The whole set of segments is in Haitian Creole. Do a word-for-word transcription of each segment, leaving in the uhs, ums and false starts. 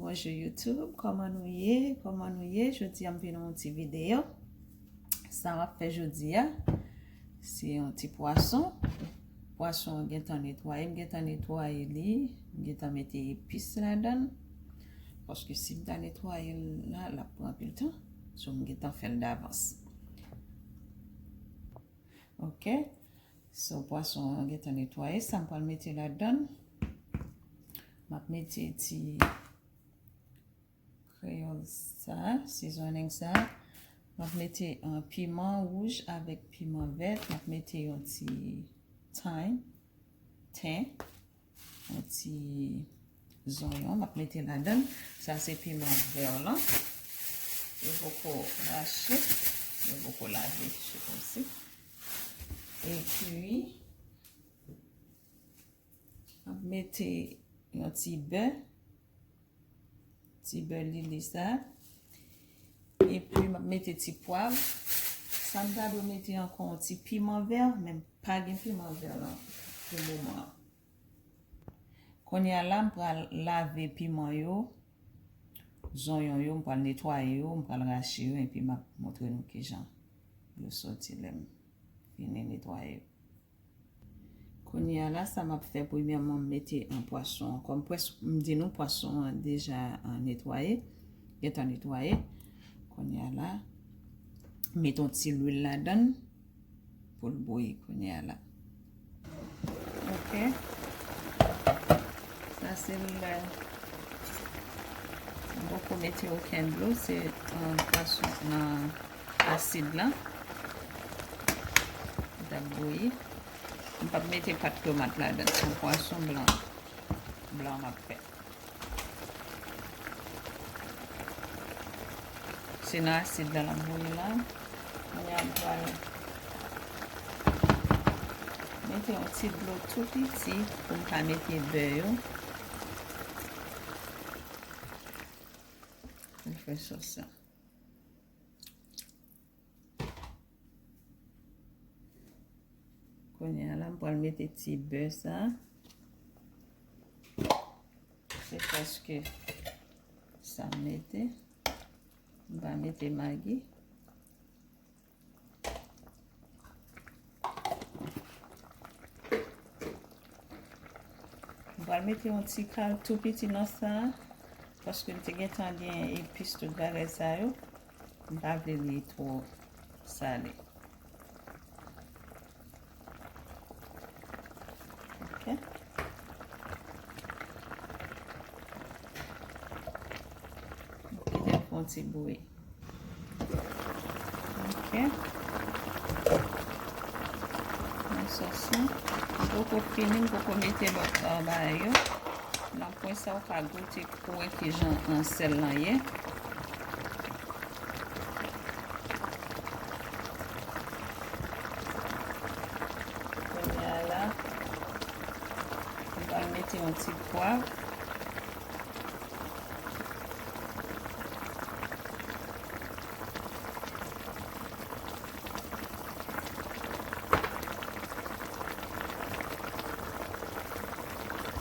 Bonjou YouTube, kòman nou ye? Kòman nou ye? Jodi a m vin yon ti videyo. Sa m ap fè jodi a, se yon ti pwason. Pwason an gentan netwaye, m gentan netwaye li, m gentan mete epis ladan l. Paske si m ta netwaye l la, l ap pran anpil tan. So, m gentan fè l davans. Ok. So, pwason an gentan netwaye. Sa m pral mete ladan l. M ap mete ti kreyòl sa, seasoning sa. M ap mete, uh, piman wouj avèk piman vèt. M ap mete yon ti thyme, ten, yon ti zonyon. M ap mete ladan l. Sa se piman vè lan. Yo poko rache. Yo poko lave, se konsi. Epi, m ap mete yon ti bè. Ti bè lili sa. Epi, m ap mete ti pwav. Sa m ta dwe mete ankò yon ti piman vè, men m pa gen piman vè lan pou moman an. Kounye a la, m pral lave piman yo, zonyon yo, m pral netwaye yo, m pral rache yo, epi m ap montre nou kijan yo soti lè m fini netwaye yo. Kounye a la, sa m ap fè, premyèman, m mete an pwason an. Kòm pwès-, m di nou pwason an deja, uh, netwaye, gentan netwaye. Kounye a la, m mete yon ti lwil ladan l pou l bouyi kounye a la. Ok. Sa se lè m poko mete okenn dlo, se, uh, pwason nan asid la. Li t ap bouyi. M p ap mete pat tomat ladan, se yon pwason blan, blan m ap fè. Se nan asid la l ap bouyi la. Kounye a m pral mete yon ti dlo tou piti pou m ka mete bè yo. Pou fè sòs la. Kounye a la, m pral mete ti bè sa. Se prèske sa m mete. M pa mete magi. M pral mete yon ti kal tou piti nan sa, paske m te gentan gen epis tout bagay sa yo. M pa vle li twò sale. Ok. Kite l fè yon ti bouyi. Ok. Nan sòs lan. M poko fini, m poko mete lòt, uh, bagay yo. Nan pwen sa, ou ka goute pou wè kijan, uh, sèl lan ye. Kounye a la, m pral mete yon ti pwav.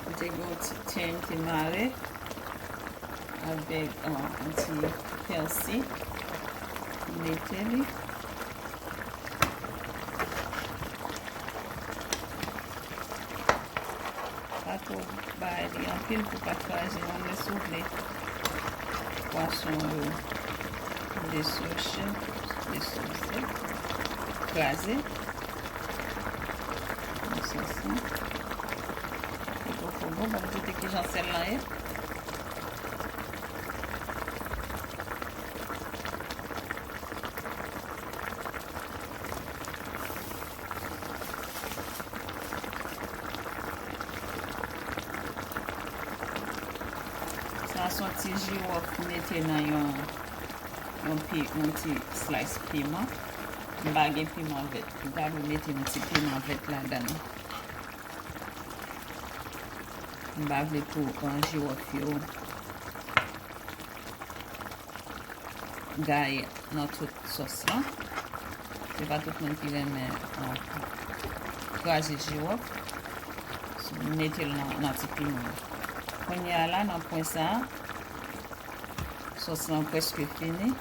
M te gen yon ti thyme m te mare avèk, uh, yon ti pèsi. M mete li. Pa twò bay li anpil pou pa kraze, men si w vle pwason yo desosye, desosye, kraze. Nan sans lan. Li poko bon, ban m goute kijan sèl lan ye. Sa se yon ti jiwòf m mete nan yon, yon pi, yon ti slice piman. M pa gen piman vèt. M ta dwe mete yon ti piman vèt ladan l. M pa vle pou, uh, jiwòf yo gaye nan tout sòs lan. Se pa tout moun ki renmen, uh, kraze jiwòf. So, m mete l nan, nan ti piman. Kounye a la, nan pwen sa a, Sòs lan prèske fini.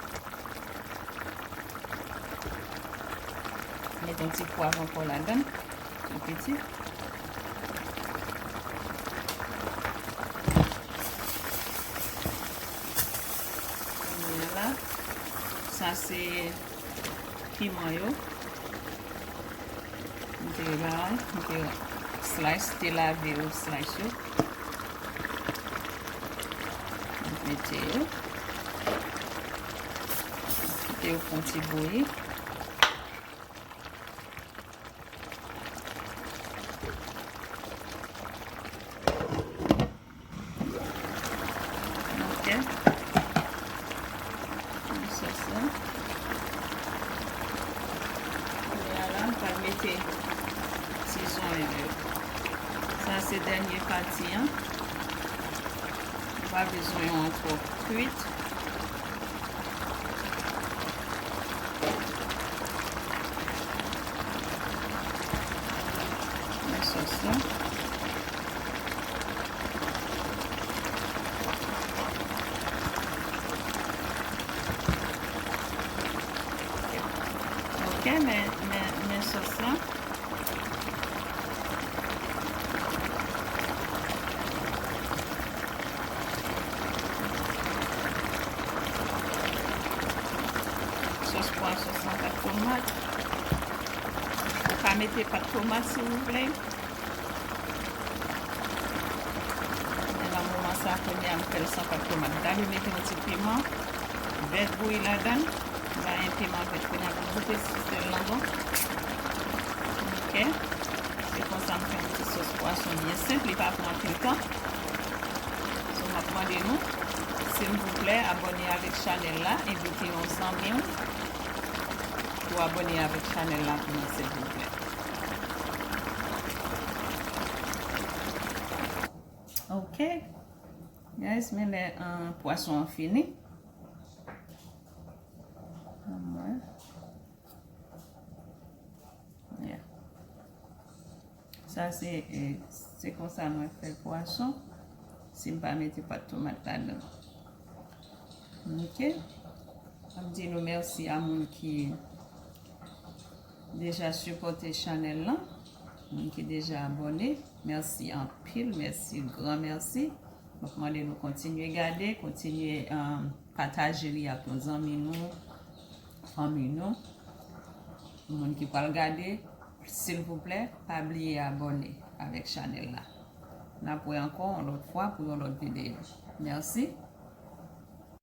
Met yon ti pwav ankò ladan l, yon piti. Kounye a la, sa se piman yo. M te la, m te slice, te lave yo, slice yo. M mete yo. Kite yo fè yon ti bouyi. Ok. Sòs la. Kounye a la, m pral mete ti zonyon yo. Sa se dènye pati an. Nou pa bezwen yo an twò kwit. Men sòs la. Ok, men, men, men sòs la. Sòs pwason san pat tomat. Ou ka mete pat tomat si w vle. Men nan moman sa, kounye a, m fè l san pat tomat. Dali mete yon ti piman vèt bouyi ladan l. M ba yon piman vèt kounye a pou goute si sèl lan bon. Ok. Se konsa m fè yon ti sòs pwason byen senp, li pa pran anpil tan. So, m ap mande nou, silvouplè, abòne avèk chanèl la, envite yon zanmi w pou abòne avèk chanèl la pou mwen, silvouplè. Ok. Guys, men lè, uh, pwason an fini. Anmwey. Yeah. Sa se, eh, se konsa mwen fè pwason. Si m pa mete pat tomat ladan. Ok. M ap di nou mèsi a moun ki deja sipòte chanèl lan, moun ki deja abòne. Mèsi anpil, mèsi, gran mèsi. M ap mande nou kontinye gade, kontinye, um, pataje li ak yon zanmi nou, fanmi nou. Moun ki pral gade, silvouplè, pa bliye abòne avèk chanèl la. N ap wè ankò yon lòt fwa pou yon lòt videyo. Mèsi.